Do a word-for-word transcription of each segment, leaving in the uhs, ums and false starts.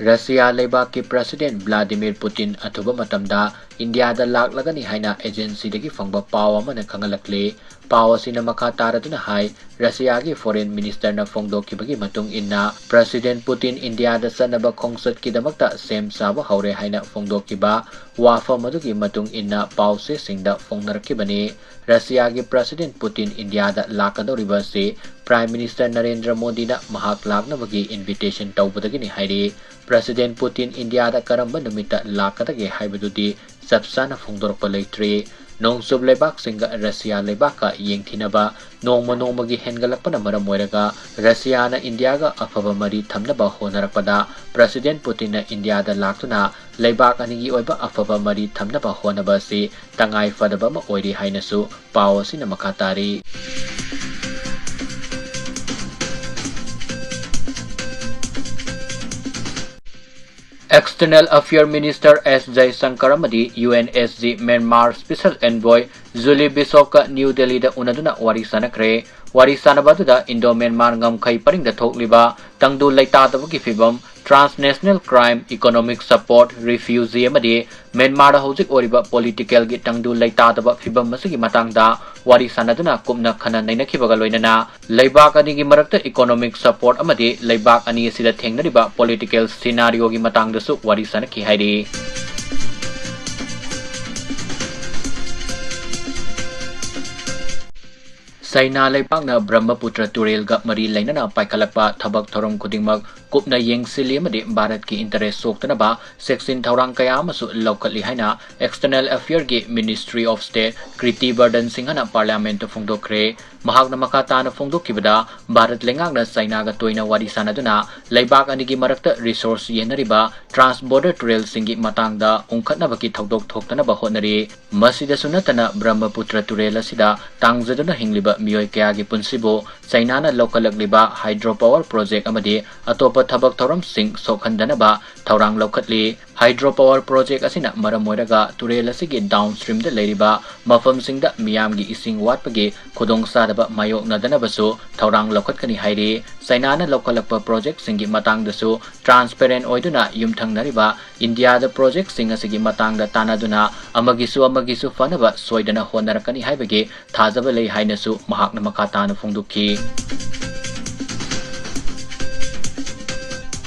Russia ꯂꯩꯕꯥꯛꯀꯤ president ꯚ꯭ꯂꯥꯗꯤꯃꯤꯔ ꯄꯨꯇꯤꯟ ꯑꯊꯨꯕ ꯃꯇꯝꯗ ꯏꯟꯗꯤꯌꯥꯗ ꯂꯥꯛꯂꯒꯅꯤ ꯍꯥꯏꯅ ꯑꯦꯖꯦꯟꯁꯤꯗꯒꯤ ꯐꯪꯕ ꯄꯥꯎ ꯑꯃꯅ ꯈꯪꯍꯜꯂꯛꯂꯤ꯫ ꯄꯥꯎ ꯑꯁꯤꯅ ꯃꯈꯥ ꯇꯥꯔꯗꯨꯅ ꯍꯥꯏ, ꯔꯁꯤꯌꯥꯒꯤ ꯐꯣꯔꯦꯟ ꯃꯤꯅꯤꯁꯇꯔꯅ ꯐꯣꯡꯗꯣꯛꯈꯤꯕꯒꯤ ꯃꯇꯨꯡ ꯏꯟꯅ, ꯄ꯭ꯔꯁꯤꯗꯦꯟ ꯄꯨꯇꯤꯟ ꯏꯟꯗꯤꯌꯥꯗ ꯆꯠꯅꯕ ꯈꯣꯡꯆꯠꯀꯤꯗꯃꯛꯇ ꯁꯦꯝ ꯁꯥꯕ ꯍꯧꯔꯦ ꯍꯥꯏꯅ ꯐꯣꯡꯗꯣꯛꯈꯤꯕ ꯋꯥꯐꯝ ꯑꯗꯨꯒꯤ ꯃꯇꯨꯡ ꯏꯟꯅ ꯄꯥꯎꯆꯦꯁꯤꯡꯗ ꯐꯣꯡꯅꯔꯛꯈꯤꯕꯅꯤ꯫ ꯔꯁꯤꯌꯥꯒꯤ ꯄ꯭ꯔꯁꯤꯗꯦꯟ ꯄꯨꯇꯤꯟ ꯏꯟꯗꯤꯌꯥꯗ ꯂꯥꯛꯀꯗꯧꯔꯤꯕ ꯑꯁꯤ ꯄ꯭ꯔꯥꯏꯝ ꯃꯤꯅꯤꯁꯇꯔ ꯅꯔꯦꯟꯗ꯭ꯔ ꯃꯣꯗꯤꯅ ꯃꯍꯥꯛ ꯂꯥꯛꯅꯕꯒꯤ ꯏꯟꯚꯤꯇꯦꯁꯟ ꯇꯧꯕꯗꯒꯤꯅꯤ ꯍꯥꯏꯔꯤ꯫ ꯄ꯭ꯔꯁꯤꯗꯦꯟ ꯄꯨꯇꯤꯟ ꯏꯟꯗꯤꯌꯥꯗ ꯀꯔꯝꯕ ꯅꯨꯃꯤꯠꯇ ꯂꯥꯛꯀꯗꯒꯦ ꯍꯥꯏꯕꯗꯨꯗꯤ ꯆꯞ ꯆꯥꯅ ꯐꯣꯡꯗꯣꯔꯛꯄ ꯂꯩꯇ꯭ꯔꯤ꯫ ꯅꯣꯡꯆꯨꯞ ꯂꯩꯕꯥꯛꯁꯤꯡꯒ ꯔꯁꯤꯌꯥ ꯂꯩꯕꯥꯛꯀ ꯌꯦꯡꯊꯤꯅꯕ ꯅꯣꯡꯃ ꯅꯣꯡꯃꯒꯤ ꯍꯦꯟꯒꯠꯂꯛꯄꯅ ꯃꯔꯝ ꯑꯣꯏꯔꯒ ꯔꯁꯤꯌꯥꯅ ꯏꯟꯗꯤꯌꯥꯒ ꯑꯐꯕ ꯃꯔꯤ ꯊꯝꯅꯕ ꯍꯣꯠꯅꯔꯛꯄꯗ ꯄ꯭ꯔꯁꯤꯗꯦꯟ ꯄꯨꯇꯤꯟꯅ ꯏꯟꯗꯤꯌꯥꯗ ꯂꯥꯛꯇꯨꯅ ꯂꯩꯕꯥꯛ ꯑꯅꯤꯒꯤ ꯑꯣꯏꯕ ꯑꯐꯕ ꯃꯔꯤ ꯊꯝꯅꯕ ꯍꯣꯠꯅꯕ ꯑꯁꯤ ꯇꯉꯥꯏ ꯐꯗꯕ ꯑꯃ ꯑꯣꯏꯔꯤ ꯍꯥꯏꯅꯁꯨ ꯄꯥꯎ ꯑꯁꯤꯅ ꯃꯈꯥ ꯇꯥꯔꯤ꯫ External Affair Minister S ꯖꯌꯁꯪꯀꯔ ꯑꯃꯗꯤ U N S G Myanmar Special Envoy Julie Bishopꯀ ꯅ꯭ꯌꯨ ꯗꯦꯜꯂꯤꯗ ꯎꯅꯗꯨꯅ ꯋꯥꯔꯤ ꯁꯥꯟꯅꯈ꯭ꯔꯦ꯫ ꯋꯥꯔꯤ ꯁꯥꯟꯅꯕ ꯑꯗꯨꯗ ꯏꯟꯗꯣ ꯃ꯭ꯌꯥꯟꯃꯥꯔ ꯉꯝꯈꯩ ꯄꯔꯤꯡꯗ ꯊꯣꯛꯂꯤꯕ ꯇꯪꯗꯨ ꯂꯩꯇꯥꯗꯕꯒꯤ ꯐꯤꯕꯝ, transnational crime, economic support, refugee ꯑꯃꯗꯤ ꯃ꯭ꯌꯥꯟꯃꯥꯔꯗ ꯍꯧꯖꯤꯛ ꯑꯣꯏꯔꯤꯕ ꯄꯣꯂꯤꯇꯤꯀꯦꯜꯒꯤ ꯇꯪꯗꯨ ꯂꯩꯇꯥꯗꯕ ꯐꯤꯕꯝ ꯑꯁꯤꯒꯤ ꯃꯇꯥꯡꯗ ꯋꯥꯔꯤ ꯁꯥꯟꯅꯗꯨꯅ ꯀꯨꯞꯅ ꯈꯟꯅ ꯅꯩꯅꯈꯤꯕꯒ ꯂꯣꯏꯅꯅ ꯂꯩꯕꯥꯛ ꯑꯅꯤꯒꯤ ꯃꯔꯛꯇ economic support ꯑꯃꯗꯤ ꯂꯩꯕꯥꯛ ꯑꯅꯤ ꯑꯁꯤꯗ ꯊꯦꯡꯅꯔꯤꯕ political scenarioꯒꯤ ꯃꯇꯥꯡꯗꯁꯨ ꯋꯥꯔꯤ ꯁꯥꯟꯅꯈꯤ ꯍꯥꯏꯔꯤ꯫ ꯆꯩꯅꯥ ꯂꯩꯕꯥꯛꯅ ꯕ꯭ꯔꯍꯃꯄꯨꯇ꯭ꯔ ꯇꯨꯔꯦꯜꯒ ꯃꯔꯤ ꯂꯩꯅꯅ ꯄꯥꯏꯈꯠꯂꯛꯄ ꯊꯕꯛ ꯊꯧꯔꯝ ꯈꯨꯗꯤꯡꯃꯛ ꯀꯨꯞꯅ ꯌꯦꯡꯁꯤꯜꯂꯤ ꯑꯃꯗꯤ ꯚꯥꯔꯠꯀꯤ interest ꯁꯣꯛꯇꯅꯕ ꯆꯦꯛꯁꯤꯟ ꯊꯧꯔꯥꯡ ꯀꯌꯥ ꯑꯃꯁꯨ ꯂꯧꯈꯠꯂꯤ ꯍꯥꯏꯅ External Affairꯒꯤ Ministry of State Kriti Vardhan Singhꯅ Parliamentꯇ ꯐꯣꯡꯗꯣꯛꯈ꯭ꯔꯦ꯫ ꯃꯍꯥꯛꯅ ꯃꯈꯥ ꯇꯥꯅ ꯐꯣꯡꯗꯣꯛꯈꯤꯕꯗ, ꯚꯥꯔꯠ ꯂꯩꯉꯥꯛꯅ ꯆꯩꯅꯥꯒ ꯇꯣꯏꯅ ꯋꯥꯔꯤ ꯁꯥꯟꯅꯗꯨꯅ ꯂꯩꯕꯥꯛ ꯑꯅꯤꯒꯤ ꯃꯔꯛꯇ resource ꯌꯦꯟꯅꯔꯤꯕ trans border ꯇꯨꯔꯦꯜꯁꯤꯡꯒꯤ ꯃꯇꯥꯡꯗ ꯎꯪꯈꯠꯅꯕꯒꯤ ꯊꯧꯗꯣꯛ ꯊꯣꯛꯇꯅꯕ ꯍꯣꯠꯅꯔꯤ꯫ ꯃꯁꯤꯗꯁꯨ ꯅꯠꯇꯅ ꯕ꯭ꯔꯍꯃꯄꯨꯇ꯭ꯔ ꯇꯨꯔꯦꯜ ꯑꯁꯤꯗ ꯇꯥꯡꯖꯗꯨꯅ ꯍꯤꯡꯂꯤꯕ ꯃꯤꯑꯣꯏ ꯀꯌꯥꯒꯤ ꯄꯨꯟꯁꯤꯕꯨ ꯆꯩꯅꯥꯅ ꯂꯧꯈꯠꯂꯛꯂꯤꯕ hydro power project ꯑꯃꯗꯤ ꯑꯇꯣꯞꯄ ꯊꯕꯛ ꯊꯧꯔꯝꯁꯤꯡ ꯁꯣꯛꯍꯟꯗꯅꯕ ꯊꯧꯔꯥꯡ ꯂꯧꯈꯠꯂꯤ꯫ Hydro power project ꯑꯁꯤꯅ ꯃꯔꯝ ꯑꯣꯏꯔꯒ ꯇꯨꯔꯦꯜ ꯑꯁꯤꯒꯤ downstreamꯗ ꯂꯩꯔꯤꯕ ꯃꯐꯝꯁꯤꯡꯗ ꯃꯤꯌꯥꯝꯒꯤ ꯏꯁꯤꯡ ꯋꯥꯠꯄꯒꯤ ꯈꯨꯗꯣꯡꯆꯥꯗꯕ ꯃꯥꯌꯣꯛꯅꯗꯅꯕꯁꯨ ꯊꯧꯔꯥꯡ ꯂꯧꯈꯠꯀꯅꯤ ꯍꯥꯏꯔꯤ꯫ ꯆꯩꯅꯥꯅ ꯂꯧꯈꯠꯂꯛꯄ projectꯁꯤꯡꯒꯤ ꯃꯇꯥꯡꯗꯁꯨ transparent ꯑꯣꯏꯗꯨꯅ ꯌꯨꯝꯊꯪꯅꯔꯤꯕ ꯏꯟꯗꯤꯌꯥꯗ projectꯁꯤꯡ ꯑꯁꯤꯒꯤ ꯃꯇꯥꯡꯗ ꯇꯥꯟꯅꯗꯨꯅ ꯑꯃꯒꯤꯁꯨ ꯑꯃꯒꯤꯁꯨ ꯐꯅꯕ ꯁꯣꯏꯗꯅ ꯍꯣꯠꯅꯔꯛꯀꯅꯤ ꯍꯥꯏꯕꯒꯤ ꯊꯥꯖꯕ ꯂꯩ ꯍꯥꯏꯅꯁꯨ ꯃꯍꯥꯛꯅ ꯃꯈꯥ ꯇꯥꯅ ꯐꯣꯡꯗꯣꯛꯈꯤ꯫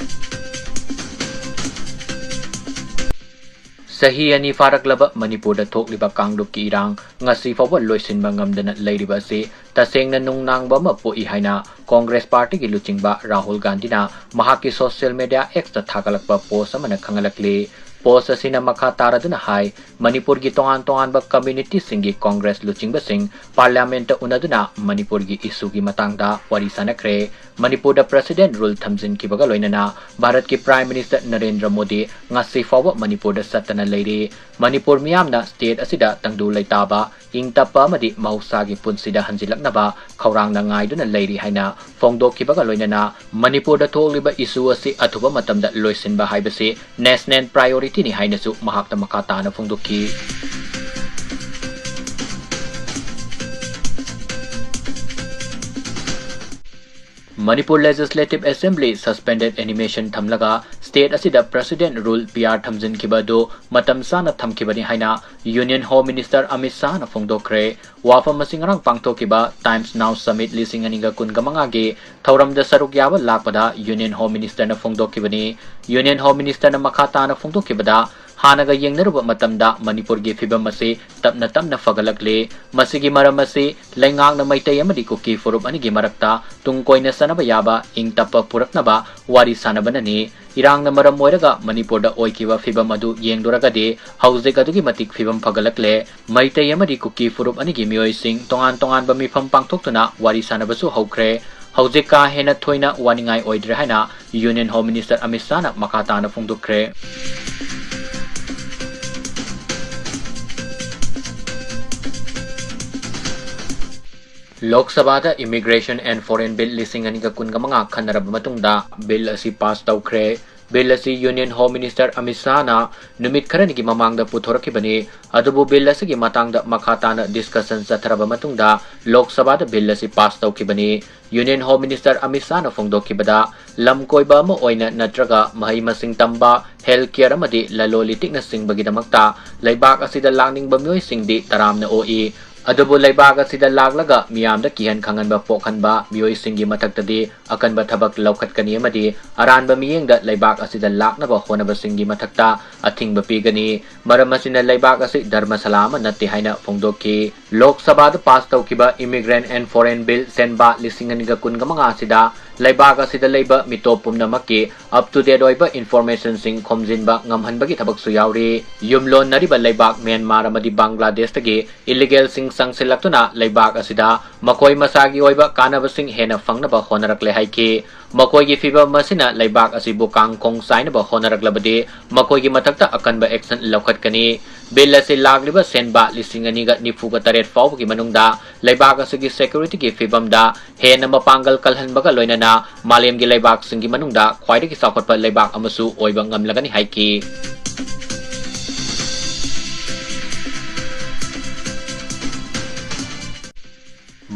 ꯆꯍꯤ ꯑꯅꯤ ꯐꯥꯔꯛꯂꯕ ꯃꯅꯤꯄꯨꯔꯗ ꯊꯣꯛꯂꯤꯕ ꯀꯥꯡꯂꯨꯞꯀꯤ ꯏꯔꯥꯡ ꯉꯁꯤ ꯐꯥꯎꯕ ꯂꯣꯏꯁꯤꯟꯕ ꯉꯝꯗꯅ ꯂꯩꯔꯤꯕ ꯑꯁꯤ ꯇꯁꯦꯡꯅ ꯅꯨꯡꯅꯥꯡꯕ ꯑꯃ ꯄꯣꯛꯏ ꯍꯥꯏꯅ ꯀꯣꯡꯒ꯭ꯔꯦꯁ ꯄꯥꯔꯇꯤꯒꯤ ꯂꯨꯆꯤꯡꯕ ꯔꯥꯍꯨꯜ ꯒꯥꯟꯙꯤꯅ ꯃꯍꯥꯛꯀꯤ social media Xꯇ ꯊꯥꯒꯠꯂꯛꯄ post ꯑꯃꯅ ꯈꯪꯍꯜꯂꯛꯂꯤ꯫ Post ꯑꯁꯤꯅ ꯃꯈꯥ ꯇꯥꯔꯗꯨꯅ ꯍꯥꯏ, ꯃꯅꯤꯄꯨꯔꯒꯤ ꯇꯣꯉꯥꯟ ꯇꯣꯉꯥꯟꯕ communityꯁꯤꯡꯒꯤ ꯀꯣꯡꯒ꯭ꯔꯦꯁ ꯂꯨꯆꯤꯡꯕꯁꯤꯡ parliamentꯇ ꯎꯅꯗꯨꯅ ꯃꯅꯤꯄꯨꯔꯒꯤ issueꯒꯤ ꯃꯇꯥꯡꯗ ꯋꯥꯔꯤ ꯁꯥꯅꯈ꯭ꯔꯦ꯫ ꯃꯅꯤꯄꯨꯔꯗ president rule ꯊꯝꯖꯤꯟꯈꯤꯕꯒ ꯂꯣꯏꯅꯅ ꯚꯥꯔꯠꯀꯤ Prime Minister ꯅꯔꯦꯟꯗ꯭ꯔ ꯃꯣꯗꯤ ꯉꯁꯤ ꯐꯥꯎꯕ ꯃꯅꯤꯄꯨꯔꯗ ꯆꯠꯇꯅ ꯂꯩꯔꯤ꯫ ꯃꯅꯤꯄꯨꯔ ꯃꯤꯌꯥꯝꯅ state ꯑꯁꯤꯗ ꯇꯪꯗꯨ ꯂꯩꯇꯥꯕ, ꯏꯪ ꯇꯞꯄ ꯑꯃꯗꯤ ꯃꯍꯧꯁꯥꯒꯤ ꯄꯨꯟꯁꯤꯗ ꯍꯟꯖꯤꯜꯂꯛꯅꯕ ꯈꯧꯔꯥꯡꯅ ꯉꯥꯏꯗꯨꯅ ꯂꯩꯔꯤ ꯍꯥꯏꯅ ꯐꯣꯡꯗꯣꯛꯈꯤꯕꯒ ꯂꯣꯏꯅꯅ ꯃꯅꯤꯄꯨꯔꯗ ꯊꯣꯛꯂꯤꯕ issue ꯑꯁꯤ ꯑꯊꯨꯕ ꯃꯇꯝꯗ ꯂꯣꯏꯁꯤꯟꯕ ꯍꯥꯏꯕꯁꯤ national priorityꯅꯤ ꯍꯥꯏꯅꯁꯨ ꯃꯍꯥꯛꯅ ꯃꯈꯥ ꯇꯥꯅ ꯐꯣꯡꯗꯣꯛꯈꯤ꯫ Manipur Legislative Assembly suspended animation ꯊꯝꯂꯒ state ꯑꯁꯤꯗ president rule, PR ꯊꯝꯖꯤꯟꯈꯤꯕ ꯑꯗꯨ ꯃꯇꯝ ꯆꯥꯅ ꯊꯝꯈꯤꯕꯅꯤ ꯍꯥꯏꯅ Union Home Minister ꯑꯃꯤꯠ ꯁꯥꯍꯅ ꯐꯣꯡꯗꯣꯛꯈ꯭ꯔꯦ꯫ ꯋꯥꯐꯝ ꯑꯁꯤ ꯉꯔꯥꯡ ꯄꯥꯡꯊꯣꯛꯈꯤꯕ Times Now Summit ꯂꯤꯁꯤꯡ ꯑꯅꯤꯒ ꯀꯨꯟꯒ ꯃꯉꯥꯒꯤ ꯊꯧꯔꯝꯗ ꯁꯔꯨꯛ ꯌꯥꯕ ꯂꯥꯛꯄꯗ Union Home Ministerꯅ ꯐꯣꯡꯗꯣꯛꯈꯤꯕꯅꯤ꯫ Union Home Ministerꯅ ꯃꯈꯥ ꯇꯥꯅ ꯐꯣꯡꯗꯣꯛꯈꯤꯕꯗ, ꯍꯥꯟꯅꯒ ꯌꯦꯡꯅꯔꯨꯕ ꯃꯇꯝꯗ ꯃꯅꯤꯄꯨꯔꯒꯤ ꯐꯤꯕꯝ ꯑꯁꯤ ꯇꯞꯅ ꯇꯞꯅ ꯐꯒꯠꯂꯛꯂꯤ꯫ ꯃꯁꯤꯒꯤ ꯃꯔꯝ ꯑꯁꯤ ꯂꯩꯉꯥꯛꯅ ꯃꯩꯇꯩ ꯑꯃꯗꯤ ꯀꯨꯀꯤ ꯐꯨꯔꯨꯞ ꯑꯅꯤꯒꯤ ꯃꯔꯛꯇ ꯇꯨꯡ ꯀꯣꯏꯅ ꯆꯠꯅꯕ ꯌꯥꯕ ꯏꯪ ꯇꯞꯄ ꯄꯨꯔꯛꯅꯕ ꯋꯥꯔꯤ ꯁꯥꯅꯕꯅꯅꯤ꯫ ꯏꯔꯥꯡꯅ ꯃꯔꯝ ꯑꯣꯏꯔꯒ ꯃꯅꯤꯄꯨꯔꯗ ꯑꯣꯏꯈꯤꯕ ꯐꯤꯕꯝ ꯑꯗꯨ ꯌꯦꯡꯂꯨꯔꯒꯗꯤ ꯍꯧꯖꯤꯛ ꯑꯗꯨꯛꯀꯤ ꯃꯇꯤꯛ ꯐꯤꯕꯝ ꯐꯒꯠꯂꯛꯂꯦ꯫ ꯃꯩꯇꯩ ꯑꯃꯗꯤ ꯀꯨꯀꯤ ꯐꯨꯔꯨꯞ ꯑꯅꯤꯒꯤ ꯃꯤꯑꯣꯏꯁꯤꯡ ꯇꯣꯉꯥꯟ ꯇꯣꯉꯥꯟꯕ ꯃꯤꯐꯝ ꯄꯥꯡꯊꯣꯛꯇꯨꯅ ꯋꯥꯔꯤ ꯁꯥꯅꯕꯁꯨ ꯍꯧꯈ꯭ꯔꯦ꯫ ꯍꯧꯖꯤꯛ ꯀꯥ ꯍꯦꯟꯅ ꯊꯣꯏꯅ ꯋꯥꯅꯤꯡꯉꯥꯏ ꯑꯣꯏꯗ꯭ꯔꯦ ꯍꯥꯏꯅ Union Home Minister ꯑꯃꯤꯠ ꯁꯥꯍꯅ ꯃꯈꯥ ꯇꯥꯅ ꯐꯣꯡꯗꯣꯛꯈ꯭ꯔꯦ꯫ ꯂꯣꯛ ꯁꯚꯥꯗ Immigration and Foreign Bill ꯂꯤꯁꯤꯡ ꯑꯅꯤꯒ ꯀꯨꯟꯒ ꯃꯉꯥ ꯈꯟꯅꯔꯕ ꯃꯇꯨꯡꯗ ꯕꯤꯜ ꯑꯁꯤ ꯄꯥꯁ ꯇꯧꯈ꯭ꯔꯦ꯫ ꯕꯤꯜ ꯑꯁꯤ Union Home Minister ꯑꯃꯤꯠ ꯁꯥꯍꯅ ꯅꯨꯃꯤꯠ ꯈꯔꯅꯤꯒꯤ ꯃꯃꯥꯡꯗ ꯄꯨꯊꯣꯔꯛꯈꯤꯕꯅꯤ꯫ ꯑꯗꯨꯕꯨ ꯕꯤꯜ ꯑꯁꯤꯒꯤ ꯃꯇꯥꯡꯗ ꯃꯈꯥ ꯇꯥꯅ ꯗꯤꯁꯀꯁꯟ ꯆꯠꯊꯔꯕ ꯃꯇꯨꯡꯗ ꯂꯣꯛ ꯁꯚꯥꯗ ꯕꯤꯜ ꯑꯁꯤ ꯄꯥꯁ ꯇꯧꯈꯤꯕꯅꯤ꯫ Union Home Minister ꯑꯃꯤꯠ ꯁꯥꯍꯅ ꯐꯣꯡꯗꯣꯛꯈꯤꯕꯗ, ꯂꯝ ꯀꯣꯏꯕ ꯑꯃ ꯑꯣꯏꯅ ꯅꯠꯇ꯭ꯔꯒ ꯃꯍꯩ ꯃꯁꯤꯡ ꯇꯝꯕ, ꯍꯦꯜꯊ ꯀꯦꯌꯔ ꯑꯃꯗꯤ ꯂꯂꯣꯟ ꯏꯇꯤꯛꯅꯆꯤꯡꯕꯒꯤꯗꯃꯛꯇ ꯂꯩꯕꯥꯛ ꯑꯁꯤꯗ ꯂꯥꯛꯅꯤꯡꯕ ꯃꯤꯑꯣꯏꯁꯤꯡꯗꯤ ꯇꯔꯥꯝꯅ ꯑꯣꯛꯏ꯫ ꯑꯗꯨꯕꯨ ꯂꯩꯕꯥꯛ ꯑꯁꯤꯗ ꯂꯥꯛꯂꯒ ꯃꯤꯌꯥꯝꯗ ꯀꯤꯍꯟ ꯈꯪꯍꯟꯕ ꯄꯣꯛꯍꯟꯕ ꯃꯤꯑꯣꯏꯁꯤꯡꯒꯤ ꯃꯊꯛꯇꯗꯤ ꯑꯀꯟꯕ ꯊꯕꯛ ꯂꯧꯈꯠꯀꯅꯤ ꯑꯃꯗꯤ ꯑꯔꯥꯟꯕ ꯃꯤꯠꯌꯦꯡꯗ ꯂꯩꯕꯥꯛ ꯑꯁꯤꯗ ꯂꯥꯛꯅꯕ ꯍꯣꯠꯅꯕꯁꯤꯡꯒꯤ ꯃꯊꯛꯇ ꯑꯊꯤꯡꯕ ꯄꯤꯒꯅꯤ꯫ ꯃꯔꯝ ꯑꯁꯤꯅ ꯂꯩꯕꯥꯛ ꯑꯁꯤ ꯙꯔꯃꯁꯥꯂꯥ ꯑꯃ ꯅꯠꯇꯦ ꯍꯥꯏꯅ ꯐꯣꯡꯗꯣꯛꯈꯤ꯫ ꯂꯣꯛ ꯁꯚꯥꯗ ꯄꯥꯁ ꯇꯧꯈꯤꯕ Immigration and Foreign Bill ꯁꯦꯟꯕꯥ ꯂꯤꯁꯤꯡ ꯑꯅꯤꯒ ꯀꯨꯟꯒ ꯃꯉꯥ ꯑꯁꯤꯗ ꯂꯩꯕꯥꯛ ꯑꯁꯤꯗ ꯂꯩꯕ ꯃꯤꯇꯣꯞ ꯄꯨꯝꯅꯃꯛꯀꯤ up to date ꯑꯣꯏꯕ ꯏꯟꯐꯣꯔꯃꯦꯁꯟꯁꯤꯡ ꯈꯣꯝꯖꯤꯟꯕ ꯉꯝꯍꯟꯕꯒꯤ ꯊꯕꯛꯁꯨ ꯌꯥꯎꯔꯤ꯫ ꯌꯨꯝꯂꯣꯟꯅꯔꯤꯕ ꯂꯩꯕꯥꯛ ꯃ꯭ꯌꯥꯟꯃꯥꯔ ꯑꯃꯗꯤ ꯕꯪꯒ꯭ꯂꯥꯗꯦꯁꯇꯒꯤ ꯏꯂꯤꯒꯦꯜꯁꯤꯡ ꯆꯪꯁꯤꯜꯂꯛꯇꯨꯅ ꯂꯩꯕꯥꯛ ꯑꯁꯤꯗ ꯃꯈꯣꯏ ꯃꯁꯥꯒꯤ ꯑꯣꯏꯕ ꯀꯥꯟꯅꯕꯁꯤꯡ ꯍꯦꯟꯅ ꯐꯪꯅꯕ ꯍꯣꯠꯅꯔꯛꯂꯦ ꯍꯥꯏꯈꯤ꯫ ꯃꯈꯣꯏꯒꯤ ꯐꯤꯕꯝ ꯑꯁꯤꯅ ꯂꯩꯕꯥꯛ ꯑꯁꯤꯕꯨ ꯀꯥꯡꯈꯣꯡ ꯆꯥꯏꯅꯕ ꯍꯣꯠꯅꯔꯛꯂꯕꯗꯤ ꯃꯈꯣꯏꯒꯤ ꯃꯊꯛꯇ ꯑꯀꯟꯕ action ꯂꯧꯈꯠꯀꯅꯤ꯫ ꯕꯤꯜ ꯑꯁꯤ ꯂꯥꯛꯂꯤꯕ ꯁꯦꯟꯕꯥ ꯂꯤꯁꯤꯡ ꯑꯅꯤꯒ ꯅꯤꯐꯨꯒ ꯇꯔꯦꯠ ꯐꯥꯎꯕꯒꯤ ꯃꯅꯨꯡꯗ ꯂꯩꯕꯥꯛ ꯑꯁꯤꯒꯤ ꯁꯦꯀ꯭ꯌꯨꯔꯤꯇꯤꯒꯤ ꯐꯤꯕꯝꯗ ꯍꯦꯟꯅ ꯃꯄꯥꯡꯒꯜ ꯀꯜꯍꯟꯕꯒ ꯂꯣꯏꯅꯅ ꯃꯥꯂꯦꯝꯒꯤ ꯂꯩꯕꯥꯛꯁꯤꯡꯒꯤ ꯃꯅꯨꯡꯗ ꯈ꯭ꯋꯥꯏꯗꯒꯤ ꯆꯥꯎꯈꯠꯄ ꯂꯩꯕꯥꯛ ꯑꯃꯁꯨ ꯑꯣꯏꯕ ꯉꯝꯂꯒꯅꯤ ꯍꯥꯏꯈꯤ꯫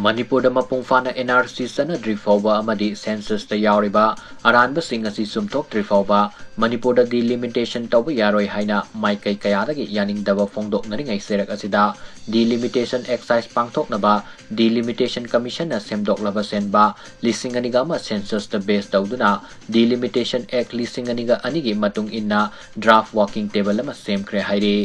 ꯃꯅꯤꯄꯨꯔꯗ ꯃꯄꯨꯡ ꯐꯥꯅ N R C ꯆꯠꯅꯗ꯭ꯔꯤ ꯐꯥꯎꯕ ꯑꯃꯗꯤ ꯁꯦꯟꯁꯁꯇ ꯌꯥꯎꯔꯤꯕ ꯑꯔꯥꯟꯕꯁꯤꯡ ꯑꯁꯤ ꯆꯨꯝꯊꯣꯛꯇ꯭ꯔꯤ ꯐꯥꯎꯕ ꯃꯅꯤꯄꯨꯔꯗ delimitation ꯇꯧꯕ ꯌꯥꯔꯣꯏ ꯍꯥꯏꯅ ꯃꯥꯏꯀꯩ ꯀꯌꯥꯗꯒꯤ ꯌꯥꯅꯤꯡꯗꯕ ꯐꯣꯡꯗꯣꯛꯅꯔꯤꯉꯩ ꯆꯩꯔꯛ ꯑꯁꯤꯗ delimitation exercise ꯄꯥꯡꯊꯣꯛꯅꯕ delimitation commissionꯅ ꯁꯦꯝꯗꯣꯛꯂꯕ ꯁꯦꯟꯕꯥ ꯂꯤꯁꯤꯡ ꯑꯅꯤꯒ ꯑꯃ ꯁꯦꯟꯁꯁꯇ base ꯇꯧꯗꯨꯅ delimitation act ꯂꯤꯁꯤꯡ ꯑꯅꯤꯒ ꯑꯅꯤꯒꯤ ꯃꯇꯨꯡ ꯏꯟꯅ draft working table ꯑꯃ ꯁꯦꯝꯈ꯭ꯔꯦ ꯍꯥꯏꯔꯤ꯫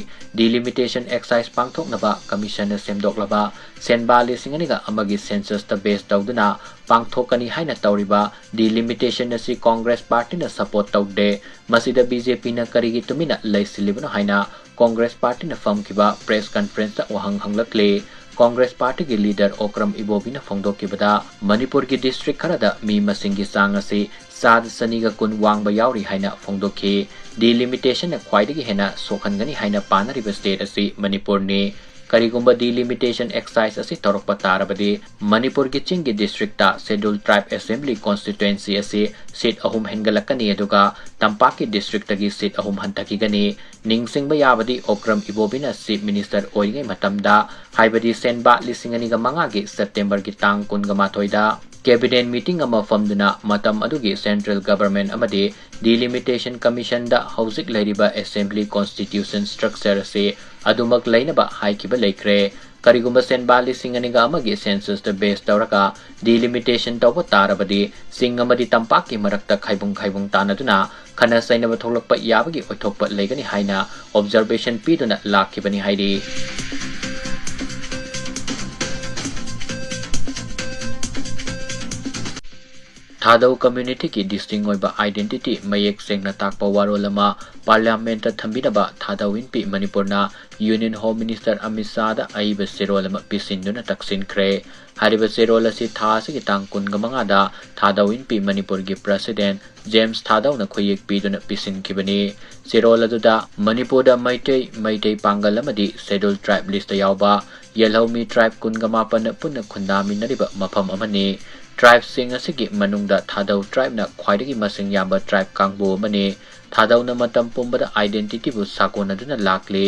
Delimitation exercise ꯄꯥꯡꯊꯣꯛꯅꯕ commissionꯅ ꯁꯦꯝꯗꯣꯛꯂꯕ ꯁꯦꯟꯕꯥ ꯂꯤꯁꯤꯡ ꯑꯅꯤꯒ ꯑꯃꯒꯤ ꯁꯦꯟꯁꯁꯇ base ꯇꯧꯗꯨꯅ ꯄꯥꯡꯊꯣꯛꯀꯅꯤ ꯍꯥꯏꯅ ꯇꯧꯔꯤꯕ delimitation ꯑꯁꯤ ꯀꯣꯡꯒ꯭ꯔꯦꯁ ꯄꯥꯔꯇꯤꯅ support ꯇꯧꯗꯦ꯫ ꯃꯁꯤꯗ BJPꯅ ꯀꯔꯤꯒꯤ ꯇꯨꯃꯤꯟꯅ ꯂꯩꯁꯤꯜꯂꯤꯕꯅꯣ ꯍꯥꯏꯅ ꯀꯣꯡꯒ꯭ꯔꯦꯁ ꯄꯥꯔꯇꯤꯅ ꯐꯝꯈꯤꯕ press conferenceꯇ ꯋꯥꯍꯪ ꯍꯪꯂꯛꯂꯤ꯫ ꯀꯣꯡꯒ꯭ꯔꯦꯁ ꯄꯥꯔꯇꯤꯒꯤ leader ꯑꯣꯀ꯭ꯔꯝ ꯏꯕꯣꯕꯤꯅ ꯐꯣꯡꯗꯣꯛꯈꯤꯕꯗ, ꯃꯅꯤꯄꯨꯔꯒꯤ district ꯈꯔꯗ ꯃꯤ ꯃꯁꯤꯡꯒꯤ ꯆꯥꯡ ꯑꯁꯤ ꯆꯥꯗ ꯆꯅꯤꯒ ꯀꯨꯟ ꯋꯥꯡꯕ ꯌꯥꯎꯔꯤ ꯍꯥꯏꯅ ꯐꯣꯡꯗꯣꯛꯈꯤ꯫ Delimitationꯅ ꯈ꯭ꯋꯥꯏꯗꯒꯤ ꯍꯦꯟꯅ ꯁꯣꯛꯍꯟꯒꯅꯤ ꯍꯥꯏꯅ ꯄꯥꯅꯔꯤꯕ state ꯑꯁꯤ ꯃꯅꯤꯄꯨꯔꯅꯤ꯫ ꯀꯔꯤꯒꯨꯝꯕ delimitation exercise ꯑꯁꯤ ꯇꯧꯔꯛꯄ ꯇꯥꯔꯕꯗꯤ, ꯃꯅꯤꯄꯨꯔꯒꯤ ꯆꯤꯡꯒꯤ districtꯇ Scheduled Tribe Assembly Constituency ꯑꯁꯤ seat ꯑꯍꯨꯝ ꯍꯦꯟꯒꯠꯂꯛꯀꯅꯤ, ꯑꯗꯨꯒ ꯇꯝꯄꯥꯛꯀꯤ districtꯇꯒꯤ seat ꯑꯍꯨꯝ ꯍꯟꯊꯈꯤꯒꯅꯤ꯫ ꯅꯤꯡꯁꯤꯡꯕ ꯌꯥꯕꯗꯤ, ꯑꯣꯀ꯭ꯔꯝ ꯏꯕꯣꯕꯤꯅ Chief Minister ꯑꯣꯏꯔꯤꯉꯩ ꯃꯇꯝꯗ, ꯍꯥꯏꯕꯗꯤ ꯁꯦꯟꯕꯥ ꯂꯤꯁꯤꯡ ꯑꯅꯤꯒ ꯃꯉꯥꯒꯤ Septemberꯒꯤ ꯇꯥꯡ ꯀꯨꯟꯒ ꯃꯥꯊꯣꯏꯗ cabinet meeting ꯑꯃ ꯐꯝꯗꯨꯅ ꯃꯇꯝ ꯑꯗꯨꯒꯤ central government ꯑꯃꯗꯤ Delimitation Commissionꯗ ꯍꯧꯖꯤꯛ ꯂꯩꯔꯤꯕ Assembly Constitution Structure ꯑꯁꯤ ꯑꯗꯨꯃꯛ ꯂꯩꯅꯕ ꯍꯥꯏꯈꯤꯕ ꯂꯩꯈ꯭ꯔꯦ꯫ ꯀꯔꯤꯒꯨꯝꯕ ꯁꯦꯟꯕꯥ ꯂꯤꯁꯤꯡ ꯑꯅꯤꯒ ꯑꯃꯒꯤ censusꯇ base ꯇꯧꯔꯒ delimitation ꯇꯧꯕ ꯇꯥꯔꯕꯗꯤ, ꯆꯤꯡ ꯑꯃꯗꯤ ꯇꯝꯄꯥꯛꯀꯤ ꯃꯔꯛꯇ ꯈꯥꯏꯕꯨꯡ ꯈꯥꯏꯕꯨꯡ ꯇꯥꯅꯗꯨꯅ ꯈꯠꯅ ꯆꯩꯅꯕ ꯊꯣꯛꯂꯛꯄ ꯌꯥꯕꯒꯤ ꯑꯣꯏꯊꯣꯛꯄ ꯂꯩꯒꯅꯤ ꯍꯥꯏꯅ observation ꯄꯤꯗꯨꯅ ꯂꯥꯛꯈꯤꯕꯅꯤ ꯍꯥꯏꯔꯤ꯫ ꯊꯥꯗꯧ communityꯒꯤ distinct ꯑꯣꯏꯕ identity ꯃꯌꯦꯛ ꯁꯦꯡꯅ ꯇꯥꯛꯄ ꯋꯥꯔꯣꯜ ꯑꯃ parliamentꯇ ꯊꯝꯕꯤꯅꯕ ꯊꯥꯗꯧ ꯏꯟꯄꯤ ꯃꯅꯤꯄꯨꯔꯅ Union Home Minister ꯑꯃꯤꯠ ꯁꯥꯍꯗ ꯑꯏꯕ ꯆꯦꯔꯣꯜ ꯑꯃ ꯄꯤꯁꯤꯟꯗꯨꯅ ꯇꯛꯁꯤꯟꯈ꯭ꯔꯦ꯫ ꯍꯥꯏꯔꯤꯕ ꯆꯦꯔꯣꯜ ꯑꯁꯤ ꯊꯥ ꯑꯁꯤꯒꯤ ꯇꯥꯡ ꯀꯨꯟꯒ ꯃꯉꯥꯗ ꯊꯥꯗꯧ ꯏꯟꯄꯤ ꯃꯅꯤꯄꯨꯔꯒꯤ President ꯖꯦꯝꯁ ꯊꯥꯗꯧꯅ ꯈꯨꯠꯌꯦꯛ ꯄꯤꯗꯨꯅ ꯄꯤꯁꯤꯟꯈꯤꯕꯅꯤ꯫ ꯆꯦꯔꯣꯜ ꯑꯗꯨꯗ ꯃꯅꯤꯄꯨꯔꯗ ꯃꯩꯇꯩ, ꯃꯩꯇꯩ ꯄꯥꯡꯒꯜ ꯑꯃꯗꯤ Scheduled Tribe listꯇ ꯌꯥꯎꯕ ꯌꯦꯜꯍꯧꯃꯤ tribe ꯀꯨꯟꯒ ꯃꯥꯄꯟꯅ ꯄꯨꯟꯅ ꯈꯨꯟꯗꯥꯃꯤꯟꯅꯔꯤꯕ ꯃꯐꯝ ꯑꯃꯅꯤ꯫ Tribeꯁꯤꯡ ꯑꯁꯤꯒꯤ ꯃꯅꯨꯡꯗ ꯊꯥꯗꯧ tribeꯅ ꯈ꯭ꯋꯥꯏꯗꯒꯤ ꯃꯁꯤꯡ ꯌꯥꯝꯕ tribe ꯀꯥꯡꯕꯨ ꯑꯃꯅꯤ꯫ ꯊꯥꯗꯧꯅ ꯃꯇꯝ ꯄꯨꯝꯕꯗ identityꯕꯨ ꯁꯥꯒꯣꯟꯅꯗꯨꯅ ꯂꯥꯛꯂꯤ꯫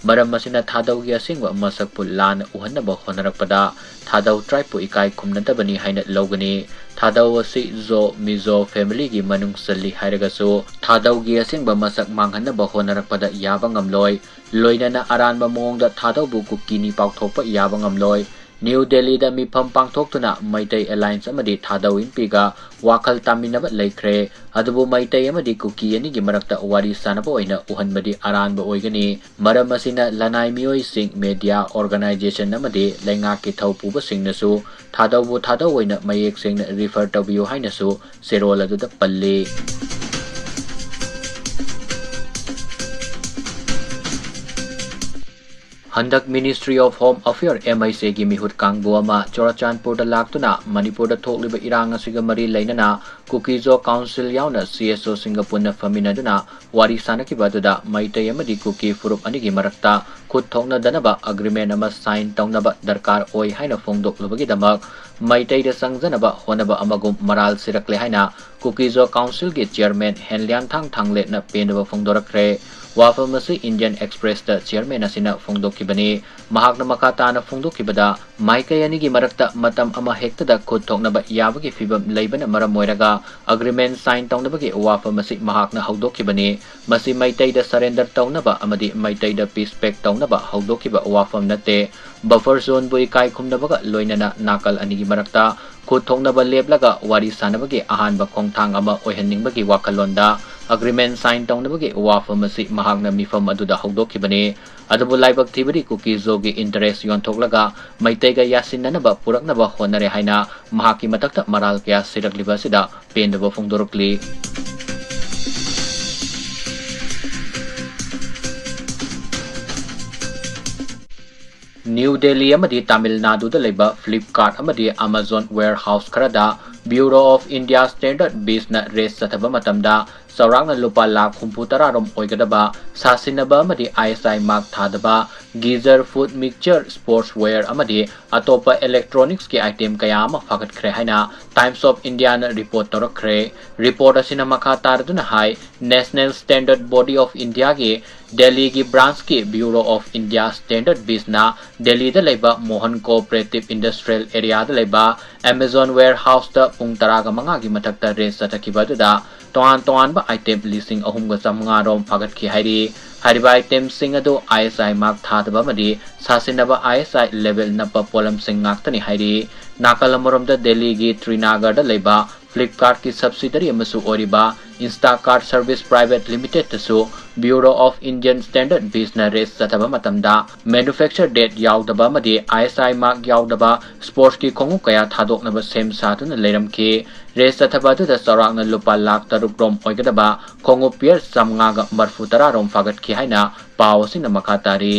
ꯃꯔꯝ ꯑꯁꯤꯅ ꯊꯥꯗꯧꯒꯤ ꯑꯁꯦꯡꯕ ꯃꯁꯛꯄꯨ ꯂꯥꯟꯅ ꯎꯍꯟꯅꯕ ꯍꯣꯠꯅꯔꯛꯄꯗ ꯊꯥꯗꯧ tribeꯄꯨ ꯏꯀꯥꯏ ꯈꯨꯝꯅꯗꯕꯅꯤ ꯍꯥꯏꯅ ꯂꯧꯒꯅꯤ꯫ ꯊꯥꯗꯧ ꯑꯁꯤ ꯖꯣ, ꯃꯤꯖꯣ familyꯒꯤ ꯃꯅꯨꯡ ꯆꯜꯂꯤ ꯍꯥꯏꯔꯒꯁꯨ, ꯊꯥꯗꯧꯒꯤ ꯑꯁꯦꯡꯕ ꯃꯁꯛ ꯃꯥꯡꯍꯟꯅꯕ ꯍꯣꯠꯅꯔꯛꯄꯗ ꯌꯥꯕ ꯉꯝꯂꯣꯏ꯫ ꯂꯣꯏꯅꯅ ꯑꯔꯥꯟꯕ ꯃꯑꯣꯡꯗ ꯊꯥꯗꯧꯕꯨ ꯀꯨꯀꯤꯅꯤ ꯄꯥꯎꯊꯣꯛꯄ ꯌꯥꯕ ꯉꯝꯂꯣꯏ꯫ ꯅ꯭ꯌꯨ ꯗꯦꯜꯂꯤꯗ ꯃꯤꯐꯝ ꯄꯥꯡꯊꯣꯛꯇꯨꯅ ꯃꯩꯇꯩ Alliance ꯑꯃꯗꯤ ꯊꯥꯗꯧ ꯏꯟꯄꯤꯒ ꯋꯥꯈꯜ ꯇꯥꯃꯤꯟꯅꯕ ꯂꯩꯈ꯭ꯔꯦ꯫ ꯑꯗꯨꯕꯨ ꯃꯩꯇꯩ ꯑꯃꯗꯤ ꯀꯨꯀꯤ ꯑꯅꯤꯒꯤ ꯃꯔꯛꯇ ꯋꯥꯔꯤ ꯁꯥꯅꯕ ꯑꯣꯏꯅ ꯎꯍꯟꯕꯗꯤ ꯑꯔꯥꯟꯕ ꯑꯣꯏꯒꯅꯤ꯫ ꯃꯔꯝ ꯑꯁꯤꯅ ꯂꯅꯥꯏ ꯃꯤꯑꯣꯏꯁꯤꯡ, media organisation ꯑꯃꯗꯤ ꯂꯩꯉꯥꯛꯀꯤ ꯊꯧ ꯄꯨꯕꯁꯤꯡꯅꯁꯨ ꯊꯥꯗꯧꯕꯨ ꯊꯥꯗꯧ ꯑꯣꯏꯅ ꯃꯌꯦꯛ ꯁꯦꯡꯅ refer ꯇꯧꯕꯤꯌꯨ ꯍꯥꯏꯅꯁꯨ ꯆꯦꯔꯣꯜ ꯑꯗꯨꯗ ꯄꯜꯂꯤ꯫ ꯍꯟꯗꯛ Ministry of Home Affairs, M H A ꯒꯤ ꯃꯤꯍꯨꯠ ꯀꯥꯡꯕꯨ ꯑꯃ ꯆꯨꯔꯥꯆꯥꯟꯄꯨꯔꯗ ꯂꯥꯛꯇꯨꯅ ꯃꯅꯤꯄꯨꯔꯗ ꯊꯣꯛꯂꯤꯕ ꯏꯔꯥꯡ ꯑꯁꯤꯒ ꯃꯔꯤ ꯂꯩꯅꯅ ꯀꯨꯀꯤ-ꯖꯣ ꯀꯥꯎꯟꯁꯤꯜ ꯌꯥꯎꯅ C S O ꯁꯤꯡꯒ ꯄꯨꯟꯅ ꯐꯝꯃꯤꯟꯅꯗꯨꯅ ꯋꯥꯔꯤ ꯁꯥꯅꯈꯤꯕ ꯑꯗꯨꯗ ꯃꯩꯇꯩ ꯑꯃꯗꯤ ꯀꯨꯀꯤ ꯐꯨꯔꯨꯞ ꯑꯅꯤꯒꯤ ꯃꯔꯛꯇ ꯈꯨꯠ ꯊꯣꯛꯅꯗꯅꯕ agreement ꯑꯃ sign ꯇꯧꯅꯕ ꯗꯔꯀꯥꯔ ꯑꯣꯏ ꯍꯥꯏꯅ ꯐꯣꯡꯗꯣꯛꯂꯨꯕꯒꯤꯗꯃꯛ ꯃꯩꯇꯩꯗ ꯆꯪꯖꯅꯕ ꯍꯣꯠꯅꯕ ꯑꯃꯒꯨꯝ ꯃꯔꯥꯜ ꯁꯤꯔꯛꯂꯦ ꯍꯥꯏꯅ ꯀꯨꯀꯤ-ꯖꯣ ꯀꯥꯎꯟꯁꯤꯜꯒꯤ chairman ꯍꯦꯟꯂꯤꯌꯥꯟꯊꯥꯡ ꯊꯥꯡꯂꯦꯠꯅ ꯄꯦꯟꯗꯕ ꯐꯣꯡꯗꯣꯔꯛꯈ꯭ꯔꯦ꯫ ꯋꯥꯐꯝ ꯑꯁꯤ Indian Express ꯇ chairman ꯑꯁꯤꯅ ꯐꯣꯡꯗꯣꯛꯈꯤꯕꯅꯤ꯫ ꯃꯍꯥꯛꯅ ꯃꯈꯥ ꯇꯥꯅ ꯐꯣꯡꯗꯣꯛꯈꯤꯕꯗ, ꯃꯥꯏꯀꯩ ꯑꯅꯤꯒꯤ ꯃꯔꯛꯇ ꯃꯇꯝ ꯑꯃ ꯍꯦꯛꯇꯗ ꯈꯨꯠ ꯊꯣꯛꯅꯕ ꯌꯥꯕꯒꯤ ꯐꯤꯕꯝ ꯂꯩꯕꯅ ꯃꯔꯝ ꯑꯣꯏꯔꯒ agreement sign ꯇꯧꯅꯕꯒꯤ ꯋꯥꯐꯝ ꯑꯁꯤ ꯃꯍꯥꯛꯅ ꯍꯧꯗꯣꯛꯈꯤꯕꯅꯤ꯫ ꯃꯁꯤ ꯃꯩꯇꯩꯗ surrender ꯇꯧꯅꯕ ꯑꯃꯗꯤ ꯃꯩꯇꯩꯗ peace pact ꯇꯧꯅꯕ ꯍꯧꯗꯣꯛꯈꯤꯕ ꯋꯥꯐꯝ ꯅꯠꯇꯦ꯫ Buffer zone ꯕꯨ ꯏꯀꯥꯏ ꯈꯨꯝꯅꯕꯒ ꯂꯣꯏꯅꯅ ꯅꯥꯀꯜ ꯑꯅꯤꯒꯤ ꯃꯔꯛꯇ ꯈꯨꯠ ꯊꯣꯛꯅꯕ ꯂꯦꯞꯂꯒ ꯋꯥꯔꯤ ꯁꯥꯅꯕꯒꯤ ꯑꯍꯥꯟꯕ ꯈꯣꯡꯊꯥꯡ ꯑꯃ ꯑꯣꯏꯍꯟꯅꯤꯡꯕꯒꯤ ꯋꯥꯈꯜꯂꯣꯟꯗ agreement sign ꯇꯧꯅꯕꯒꯤ ꯋꯥꯐꯝ ꯑꯁꯤ ꯃꯍꯥꯛꯅ ꯃꯤꯐꯝ ꯑꯗꯨꯗ ꯍꯧꯗꯣꯛꯈꯤꯕꯅꯤ꯫ ꯑꯗꯨꯕꯨ ꯂꯥꯏꯕꯛ ꯊꯤꯕꯗꯤ ꯀꯨꯀꯤ-ꯖꯣꯒꯤ interest ꯌꯣꯟꯊꯣꯛꯂꯒ ꯃꯩꯇꯩꯒ ꯌꯥꯁꯤꯟꯅꯅꯕ ꯄꯨꯔꯛꯅꯕ ꯍꯣꯠꯅꯔꯦ ꯍꯥꯏꯅ ꯃꯍꯥꯛꯀꯤ ꯃꯊꯛꯇ ꯃꯔꯥꯜ ꯀꯌꯥ ꯁꯤꯔꯛꯂꯤꯕ ꯑꯁꯤꯗ ꯄꯦꯟꯗꯕ ꯐꯣꯡꯗꯣꯔꯛꯂꯤ꯫ ꯅ꯭ꯌꯨ ꯗꯦꯜꯂꯤ ꯑꯃꯗꯤ ꯇꯥꯃꯤꯜ ꯅꯥꯗꯨꯗ ꯂꯩꯕ Flipkart ꯑꯃꯗꯤ Amazon warehouse ꯈꯔꯗ Bureau of India Standard ꯕꯤꯁꯅ raid ꯆꯠꯊꯕ ꯃꯇꯝꯗ ꯆꯥꯎꯔꯥꯛꯅ ꯂꯨꯄꯥ ꯂꯥꯈ ꯍꯨꯝꯐꯨ ꯇꯔꯥ ꯔꯣꯝ ꯑꯣꯏꯒꯗꯕ ꯁꯥꯁꯤꯟꯅꯕ ꯑꯃꯗꯤ I S I mark ꯊꯥꯗꯕ geyser, food mixture, sports wear ꯑꯃꯗꯤ ꯑꯇꯣꯞꯄ electronics ꯀꯤ item ꯀꯌꯥ ꯑꯃ ꯐꯥꯒꯠꯈ꯭ꯔꯦ ꯍꯥꯏꯅ Times of India ꯅ report ꯇꯧꯔꯛꯈ꯭ꯔꯦ꯫ Report ꯑꯁꯤꯅ ꯃꯈꯥ ꯇꯥꯔꯗꯨꯅ ꯍꯥꯏ, National Standard Body of India ꯒꯤ ꯗꯦꯜꯂꯤꯒꯤ branch ꯀꯤ Bureau of India Standard ꯕꯤꯁꯅ ꯗꯦꯜꯂꯤꯗ ꯂꯩꯕ ꯃꯣꯍꯟ Cooperative Industrial Area ꯗ ꯂꯩꯕ Amazon warehouse ꯇ ꯄꯨꯡ ꯇꯔꯥꯒ ꯃꯉꯥꯒꯤ ꯃꯊꯛꯇ raid ꯆꯠꯊꯈꯤꯕ ꯑꯗꯨꯗ ꯇꯣꯉꯥꯟ ꯇꯣꯉꯥꯟꯕ item ꯂꯤꯁꯤꯡ ꯑꯍꯨꯝꯒ ꯆꯥꯃꯉꯥ ꯔꯣꯝ ꯐꯥꯒꯠꯈꯤ ꯍꯥꯏꯔꯤ꯫ ꯍꯥꯏꯔꯤꯕ item ꯁꯤꯡ ꯑꯗꯨ I S I mark ꯊꯥꯗꯕ ꯑꯃꯗꯤ ꯁꯥꯁꯤꯟꯅꯕ I S I label ꯅꯞꯄ ꯄꯣꯠꯂꯝꯁꯤꯡ ꯉꯥꯛꯇꯅꯤ ꯍꯥꯏꯔꯤ꯫ ꯅꯥꯀꯜ ꯑꯃꯔꯣꯝꯗ ꯗꯦꯜꯂꯤꯒꯤ ꯇ꯭ꯔꯤꯅꯥꯒꯔꯗ ꯂꯩꯕ Flipkart ꯀꯤ subsidiary ꯑꯃꯁꯨ ꯑꯣꯏꯔꯤꯕ Instacart Service Private Limited ꯇꯁꯨ Bureau of Indian Standard ꯕꯤꯁꯅ raid ꯆꯠꯊꯕ ꯃꯇꯝꯗ manufacture date ꯌꯥꯎꯗꯕ ꯑꯃꯗꯤ I S I mark ꯌꯥꯎꯗꯕ sports ꯀꯤ ꯈꯣꯡꯎꯞ ꯀꯌꯥ ꯊꯥꯗꯣꯛꯅꯕ ꯁꯦꯝ ꯁꯥꯗꯨꯅ ꯂꯩꯔꯝꯈꯤ꯫ Raid ꯆꯠꯊꯕ ꯑꯗꯨꯗ ꯆꯥꯎꯔꯥꯛꯅ ꯂꯨꯄꯥ ꯂꯥꯈ ꯇꯔꯨꯛ ꯔꯣꯝ ꯑꯣꯏꯒꯗꯕ ꯈꯣꯡꯎꯞ pair ꯆꯥꯃꯉꯥꯒ ꯃꯔꯤꯐꯨ ꯇꯔꯥ ꯔꯣꯝ ꯐꯥꯒꯠꯈꯤ ꯍꯥꯏꯅ ꯄꯥꯎ ꯑꯁꯤꯅ ꯃꯈꯥ ꯇꯥꯔꯤ꯫